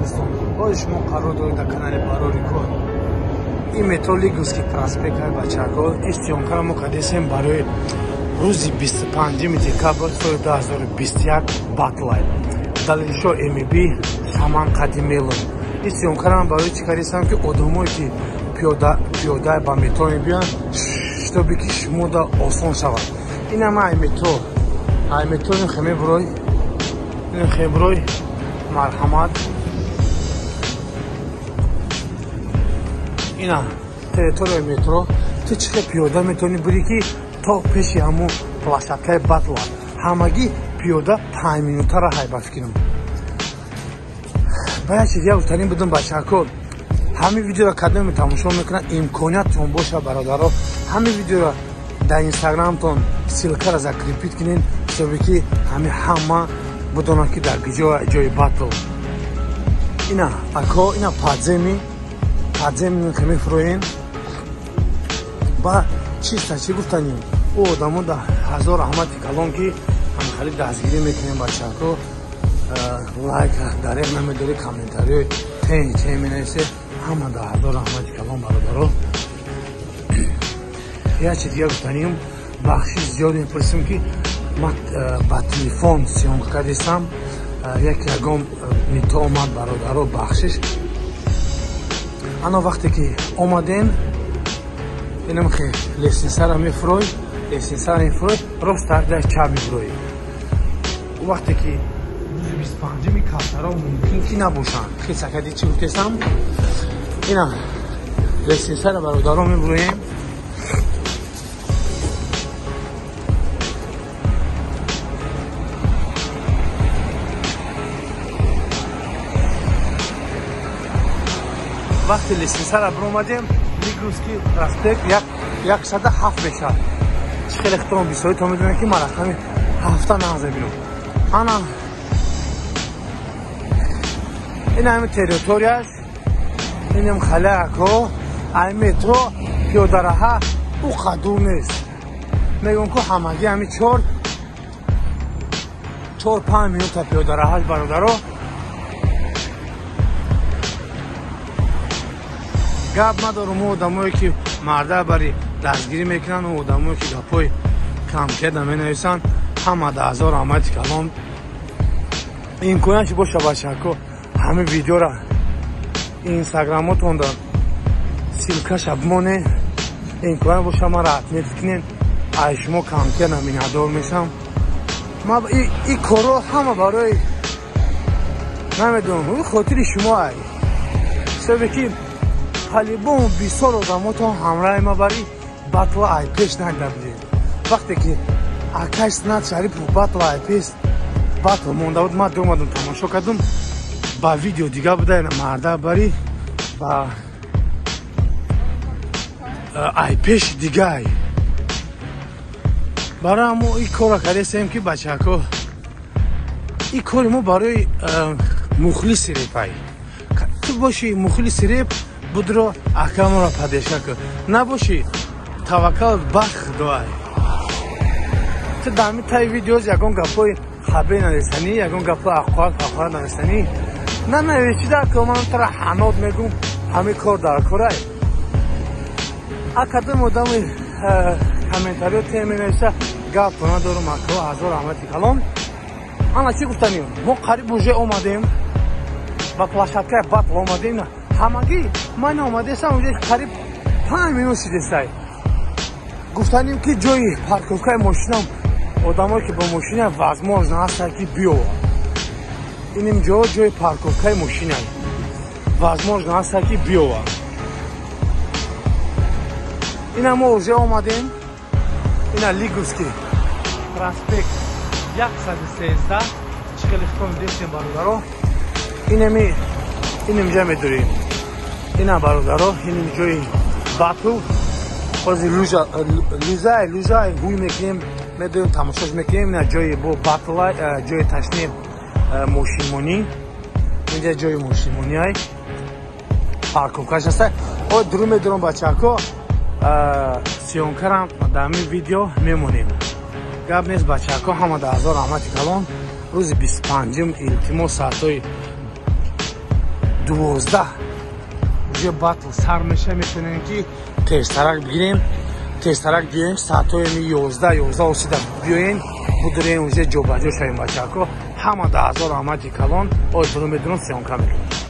Дӯстон, ҳози шумо қарор доред дар канали Барори Кор. Ин метро Лиговский проспект ай бачако, ин съёмкаро мо кардесем барои рӯзи 25 декабр соли 2021 батлай. Далелшо МБ Шаман Қадимелов. Ин съёмкаро ман барои чӣ кардесам, ки одамое ки пиёда ба метро мебиёянд, чтобы ки шумо да осон шавад. Ин ҳама ай метро. Ай метро ин хеме бурой. Ин хеброй марҳамат. Ина территорияи метро. Ту чӣ хел пиёда метавонӣ бири, ки то пеши ҳамун площадкаи батла. Ҳамагӣ пиёда 5 минутара ҳай ба фикрам. Ба як чиз гуфтанӣ будам бачако, ҳамин видеоро кадоме тамошо мекунанд, имкониятон боша бародаро, ҳамин видеоро дар инстаграмтон ссылкаро закрепить кунед, ҳисоби ки ҳамин ҳама бидонанд, ки дар куҷо ҷои батл. Ина ако, ина подземный, подземный ки мефуроем. Ба чиста чӣ гуфтанем? Ӯ одамо да ҳазор раҳмати калон, ки ҳамхали дастгирӣ мекунем бачако. Лайк дареғ намедорӣ, комментариёи тен чен менависе, ҳама да ҳазор раҳмати калон бародаро. Як чи дига гуфтанем, бахшиш зиёд мепурсем, ки ман ба телефон съёмка кардесам, як ягон нито омад бародаро, бахшиш. Ана вақте ки омадем, инам хе лестницара мефурой, лестницара мефурой, рост тарафи чап мефурой. Вақте ки рӯзи 25-ми кавтаро мумкин ки набошанд. Хисакади чӣ гуфтесам? Ина лестницара бародаро мебуроем. Вақте лестницара биромадем, Лиговский проспект 107 мешавад. Чӣ хеле хитом бисёри то медонем, ки ман рақами ҳафта нағз мебинам. Ана ин ҳами территорияш, инам халяко, ай метро пиёдараҳа ӯ қадур нест. Мегӯям ку ҳамагӣ ҳами 4-5 минута пиёдараҳаш бародаро. Гап надорум, ӯ одамое ки марда бари дастгирӣ мекунанд, ӯ одамое ки гапҳои камкеда менависанд, ҳама да ҳазор раҳмати калон. Имконият чи боша бачако, ҳамин видеора инстаграмотонда ссылкаша бимоне, имконият боша маро отметить кунед, ай шумо камкеда миннатдор мешам. Ма и корро ҳама барои намедонам, хотири шумо ай. Ҳисобе ки по-любому бисёр одамотон ҳамраҳи ма бари батла ай пеш надида будем. Вақте ки акай Снат Шарипов батла ай пеш батл монда буд, ман омадам тамошо кардам, ба видео дига буда, марда бари ба ай пеш дигай. Барои мо ин корро кардесем, ки бачако, ин кори мо барои мухлиси репай. Ту боши мухлиси реп, будро акамро поддержка кун. Набоши, таваккал ба Худой. Ту дар ҳамин таи видеоз ягон гапҳои хабе нависанӣ, ягон гапҳои аққоат фақоат нависанӣ. На нависида, ки ман тура ҳанот мегум, ҳамин кор дар корай. Академ одами комментариё те менависа, гап надорум, ако ҳазор раҳмати калон. Ана чӣ гуфтанем? Мо қариб уже омадем ба площадкаи батл омадем. Ҳамагӣ ман омадесам, уже қариб 5 минут шидесай. Гуфтанем, ки ҷои парковкаи мошинам одамое ки бо мошина возможно ҳастанд, ки биёванд. Иним ҷо ҷои парковкаи мошина. Возможно ҳастанд, ки биёванд. Ина мо уже омадем. Ина Лиговский проспект 113. Чӣ хеле хитом дестем бародаро. Инами иним ҷа медорем. Ина бародаро, иним ҷои батл. Ҳозир лузай лузай ҳуй мекунем, медоем, тамошош мекунем. Ина ҷои бо батла, ҷои ташни мошинмонӣ. Инҷа ҷои мошинмонӣ ай. Парковкаш аста. О дуру медорам бачако, съёмкарам дар ҳамин видео мемонем. Гап нест бачако, ҳама да ҳазор раҳмати калон. Рӯзи 25-м илтимос, соатҳои 12 уже батл сар меша. Метонем ки тезтарак бигирем, тезтарак биёем, соатҳои 11, 11:30 биёем, будурем, уже ҷобаҷо шавем. Бачако, ҳама да ҳазор раҳмати калон. Ойтоно медунам, съёмка мекунам.